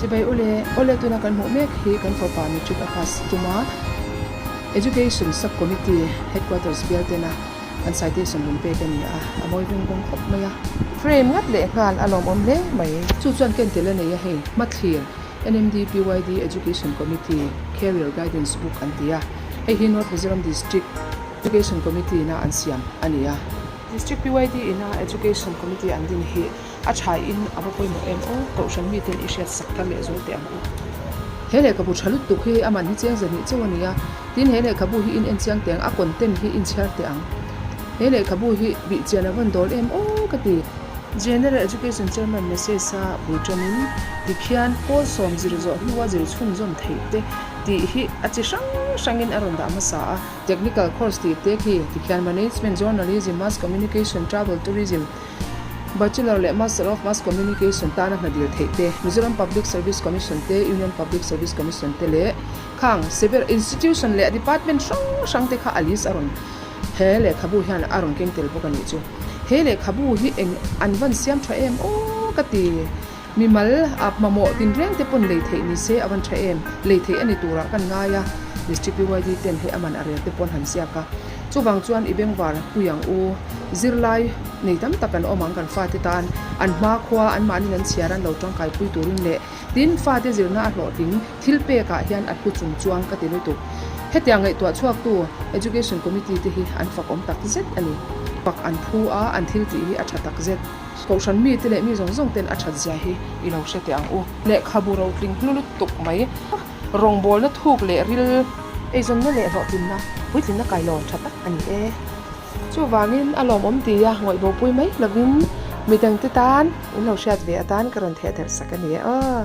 Chibai ule, awle tuna kan hmuh mek hi kan fapa matric a pass tuma Education Sub Committee Headquarters bial tena an citation rawn pek a ni a, a mawi veng vawng khawp mai a. Frame ngat leh nghal a lawmawm hle mai. Chu chuan ken tel a nei a hei, Hmathlir, NMDPYD Education Committee Career Guidance Book an ti a, hei hi North Mizoram District Education Committee ina an siam a ni a. District PYD ina Education Committee an din hi a tha in a va pawimawh em aw, Kohhran miten i hriat sak thar leh zual teh ang u. He lehkhabu tha lutuk hi aman hi chiang zan hnih chauh a ni a, tin he lehkhabu hi in en chiang teh ang, a content hi in chhiar teh ang. He lehkhabu hi bih chian a vawn dawl em aw ka ti. General Education Chairman message a bul tanin tikhian pawl sawm zir zawh hnua zir chhunzawm theih te tih hi a chi hrang hrangin a rawn dah hmasa a. Technical course tih te khi tikhian Management, Journalism, Mass Communication, Travel Tourism, Bachelor leh Master of Mass Communication tana hna dil theih te, Mizoram Public Service Commission te, Union Public Service Commission te leh khang sever institution leh department hrang hrang te kha a list a rawn he lehkhabu hian a rawn keng tel bawk a nih chu. He lehkhabu hi eng an van siam tha em aw ka ti. Mimal a mamawh tinreng te pawn lei theih ni se a van tha em, lei theih a ni turah kan ngai a, District PYD ten hei a man a rel te pawn han ziak a. Chuvang chuan i bengvar pui ang u, zirlai nei tam tak an awm ang kan fate tan, an hma khua an mahnin an chhiar an lo tangkai pui turin leh tin fate zirna a hlawhtling thil pek ah hian a hlu chung chuang ka ti lutuk. Hetiang ngaihtuah chhuaktu Education Committee te hi an fakawm tak zet a ni. Pak an phu a, an thil tih hi a tha tak zet. Kohhran mite leh mi zawng zawng ten a that zia hi i lo hre teh ang u. Lehkhabu rotling hlu lutuk mai, rawngbawlna thuk leh ril. Eizawnna leh hlawhtlinna, puitlinna kailawn tha tak a ni e. Chuvangin a lawmawm tia ngawih bopui mai lovin midangte tan in lo hriat ve atan ka rawn thehdarh sak a ni e aw.